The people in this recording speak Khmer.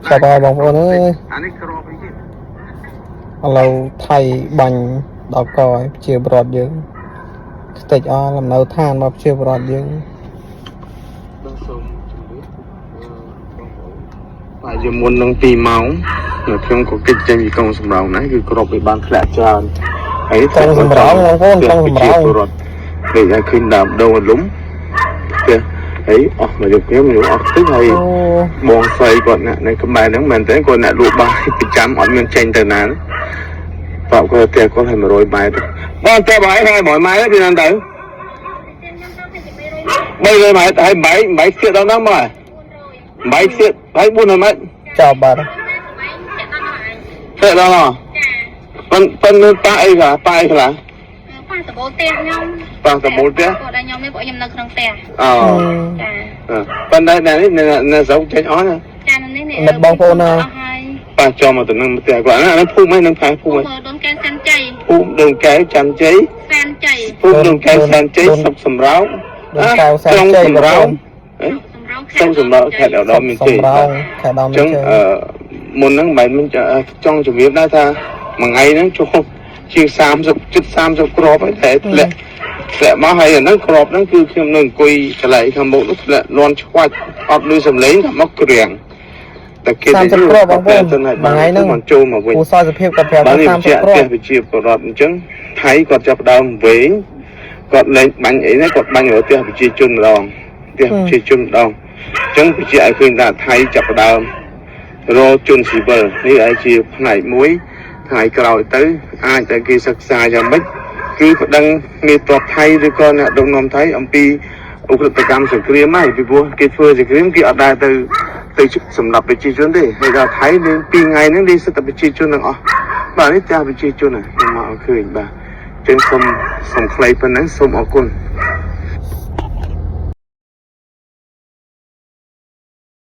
ចាប់ហើយបងប្អូនអើយ អានេះក្របអីទៀត ឥឡូវថៃបាញ់ដល់កឲ្យប្រជាពលរដ្ឋយើងខ្ទេចអស់លំនៅឋានរបស់ប្រជាពលរដ្ឋយើង ដល់សូមជម្រាបបងប្អូនបាទជាមុននឹង2ម៉ោងនៅខ្ញុំក៏គេចចេញពីកងសម្រោងដែរគឺក្របវាបានធ្លាក់ច្រើនហើយ កងសម្រោងបងប្អូនកងសម្រោង ពលរដ្ឋនេះឲ្យឃើញដើមដូងអលុំផ្ទះហើយអស់មកយកខ្ញុំយកអស់ទឹកហើយ អូ បងស្រីគាត់អ្នកនៅក្បែរហ្នឹងមែនតើគាត់អ្នកលក់បាយប្រចាំអត់មានចេញទៅណាប្រាប់គាត់ផ្ទះគាត់ឲ្យ100ម៉ែត្របងផ្ទះបងឯងឲ្យ100ម៉ែត្រពីណាទៅ300ម៉ែត្រហើយបែកបែកស្ទៀកដល់ហ្នឹងមកបែកស្ទៀកហើយ400ម៉ែត្រ ចប់បាត់ ស្ទៀកដល់ហ្នឹងប៉ុនប៉ុនប៉ាអីខ្លះប៉ាអីខ្លះ ប៉ះដបូលផ្ទះខ្ញុំ ប៉ះដបូលផ្ទះ គាត់ដល់ខ្ញុំនេះពួកខ្ញុំនៅក្នុងផ្ទះ អូ ចា ប៉ុន្តែនេះនៅស្រុកចេញអស់ណា ចានៅនេះ មិត្តបងប្អូនណា អស់ហើយ ប៉ះចំមកទៅនឹងផ្ទះគាត់ណាហ្នឹងភូមិហ្នឹងផែភូមិ មើលដូនកែសានជ័យ ភូមិដងកែវចាំជ័យ សានជ័យ ភូមិដងកែវសែនជ័យស្រុកសំរោង ដងកែវសែនជ័យ ក្រុងសំរោង សម្រោង ស្រុកសំរោងខេត្តឧត្តរមានជ័យ សម្រោងខេត្តឧត្តរ អញ្ចឹង មានជ័យ អឺមុនហ្នឹងមិនមែនចង់ជម្រាបដែរថាមួយថ្ងៃហ្នឹងចូលជាង30ជិត30គ្រាប់ហើយតែធ្លាក់ធ្លាក់មកហើយអាហ្នឹងគ្រាប់ហ្នឹងគឺខ្ញុំនៅអង្គុយកន្លែងខាងមុខនោះធ្លាក់លន់ឆ្វាច់អត់លឺសំឡេងតែមកក្រៀងតែគេ 30គ្រាប់បងប្អូន ទៅហើយ មួយថ្ងៃហ្នឹង បានចូលមកវិញ ពូសោយសុភាពក៏ប្រាប់ បាទនេះ ថា ជា 30គ្រាប់ ផ្ទះប្រជាពលរដ្ឋអញ្ចឹងថៃគាត់ចាប់ផ្ដើមវែងគាត់លែងបាញ់អីណាគាត់បាញ់រកផ្ទះប្រជាជនម្ដងផ្ទះប្រជាជនម្ដងអញ្ចឹងប្រជាឲ្យឃើញថាថៃចាប់ផ្ដើមរកជនស៊ីវិលនេះឯជាផ្នែកមួយថ្ងៃក្រោយទៅអាចតែគេសិក្សាយ៉ាងម៉េចគឺប្តឹងមេតបថៃឬក៏អ្នកដឹកនាំថៃអំពីឧក្រិដ្ឋកម្មសង្គ្រាមហើយពីព្រោះគេធ្វើសង្គ្រាមគេអត់ដែលទៅទៅសម្រាប់ប្រជាជនទេហើយដល់ថៃនឹងពីរថ្ងៃហ្នឹងនេះសិតតែប្រជាជនទាំងអស់ បាទនេះផ្ទះប្រជាជនខ្ញុំមកឲ្យឃើញបាទអញ្ចឹងសូមសូមខ្លីប៉ុណ្ណឹងសូមអរគុណ។